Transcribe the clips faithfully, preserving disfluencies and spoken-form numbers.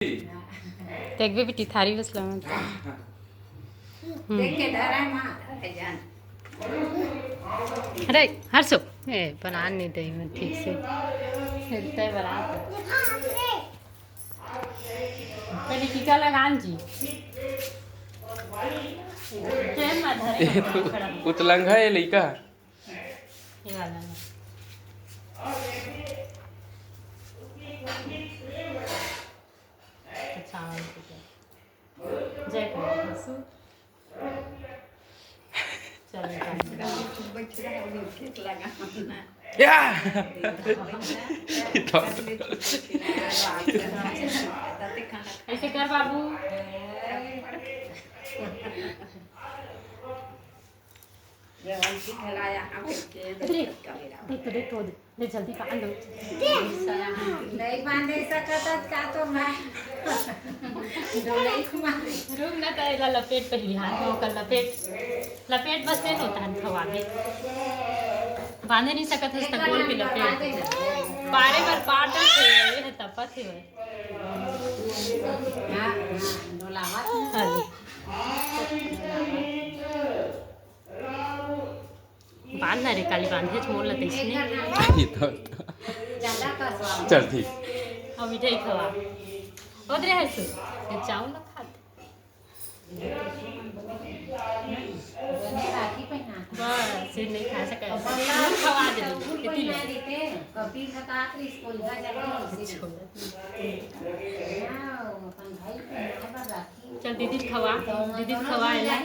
देखबे बेटी, थारी बस लावत। देख के धरा माँ, धरा जान। अरे हर्षो, ए, बना नहीं दे मैं ठीक से। तय बना दे। पहले टीका लगान जी। प्रेम में धरे ए, तू खड़ा। उतलंघा है लइका। ये वाला है। अच्छा, ठीक है। जय करके हंसू। चलो, चलो। या! ऐसे कर बाबू। अरे, देख तो, देख तो, ले जल्दी बांध दो। नहीं बांधे सकत आज का तो मैं। डोलई कुमारी। रुक ना, त एला लपेट पहली हाथ में, ओकर लपेट, लपेट बस ले तो तहन खवा दे। बांधे नहीं सकत हस त गोल के लपेट। पारे बर पार दे, ये है तपत है। हाँ, हाँ, डोलावत। हाँ जी। बांध ना रे काली, बांधेच मोर ला तइसने। ये तो चल ठीक। अब मिठाई खवा। होत रे हसू, ये चावल ना खात। बस, ये नहीं खा सके। नून खवा दे, कितनी ले। छोड़। चल दीदी खवा, दीदी खवा एला।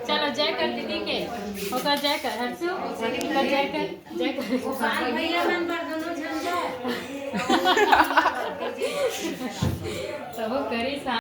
चलो जय कर दीदी के, ओकर जय कर, हर्षु, ओकर जय कर, जय कर। तब करी सा-